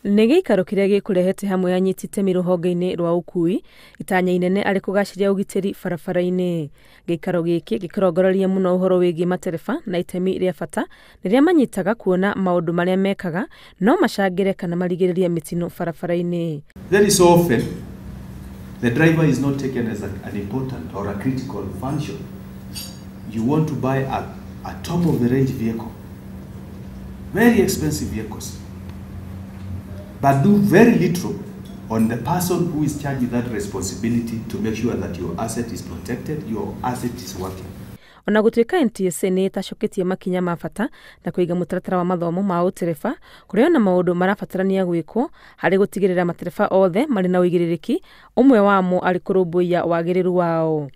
Nĩ gĩikaro kĩrĩa gĩkũrehete hamwe anyiti itemi rũhonge-inĩ rwa ũkui, itanya inene arĩ kũgacĩria ũgitĩri barabara-inĩ. Gĩikaro gĩkĩ gĩkĩrongoreria mũno ũhoro wĩgiĩ matereba na itemi rĩa bata rĩrĩa manyitaga kuona maũndũ marĩa mekaga no macangĩre kana marigĩrĩrie mĩtino barabara-inĩ. Very so often, the driver is not taken as an important or a critical function. You want to buy a top of the range vehicle, very expensive vehicles, but do very little on the person who is charged with that responsibility to make sure that your asset is protected, your asset is working. Ona gũtuĩka NTSA nĩ ĩtacoketie makinya ma bata na kũiga mũtaratara wa mathomo ma ũtereba, kũrĩ ona maũndũ marabatarania gwĩkwo harĩ gũtigĩrĩra matereba othe marĩ na ũigĩrĩrĩki, ũmwe wamo arĩ kũrũmbũiya wagĩrĩru wao.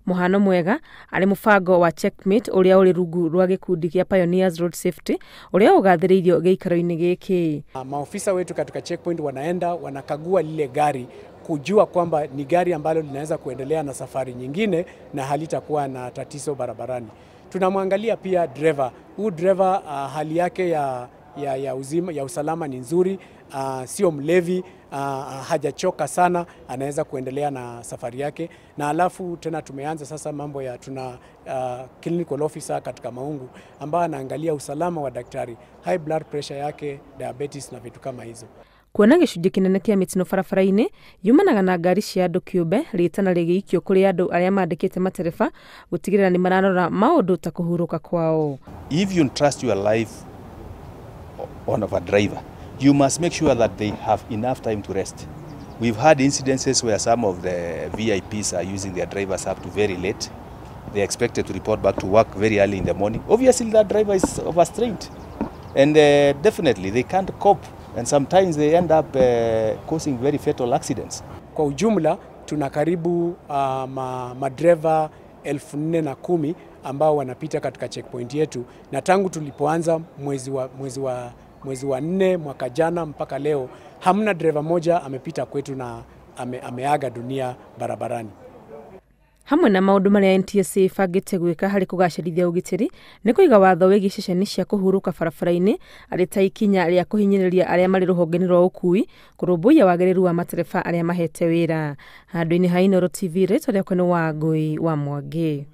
Mũhano mwega arĩ mũbango wa Checkmate ũrĩa ũrĩ rungu rwa gĩkundi kĩa Pioneers Road Safety ũrĩa ũgathĩrĩirio gĩikaro-inĩ gĩkĩ. Maofisa wetu katika checkpoint wanaenda wanakagua lile gari kujua kwamba ni gari ambalo linaweza kuendelea na safari nyingine na halitakuwa na tatizo barabarani. Tunamwangalia pia driver. Huyu driver hali yake ya uzima, ya usalama ni nzuri, sio mlevi, hajachoka sana, anaweza kuendelea na safari yake. Na alafu tena tumeanza sasa mambo ya tuna clinical officer katika Maungu ambaye anaangalia usalama wa daktari, high blood pressure yake, diabetes na vitu kama hizo. Kuona gĩcunjĩ kĩnene kĩa mĩtino barabara-inĩ yumanaga na ngari cia andũ kĩũmbe, rĩtana rĩgĩikio kũrĩ andũ arĩa mandĩkĩte matereba gũtigĩrĩra nĩ mararora maũndũ ta kũhurũka kwao. If you trust your life on of a driver, you must make sure that they have enough time to rest. We've had incidences where some of the VIPs are using their drivers up to very late. They're expected to report back to work very early in the morning. Obviously, that driver is overstrained. And definitely, they can't cope. And sometimes they end up causing very fatal accidents. Kwa ujumla, tuna karibu madereva 4,010 ambao wanapita katika checkpoint yetu, na tangu tulipoanza mwezi wa 4 mwaka jana mpaka leo hamna dereva moja amepita kwetu na ameaga dunia barabarani. Hamwe na maũndũ marĩa NTSA ĩbangĩte gwĩka harĩ kũgacĩrithia ũgitĩri nĩ kũiga watho wĩgiĩ ceceni cia kũhurũka barabara-inĩ arĩ ta ikinya rĩa kũhinyĩrĩria arĩa marĩ rũhonge-inĩ rwa ũkui kũrũmbũiya wagĩrĩru wa matereba arĩa mahete wĩra. Handũ-inĩ ha Inooro TV, rĩtwa rĩakwa nĩ Wangũi wa Mwangi.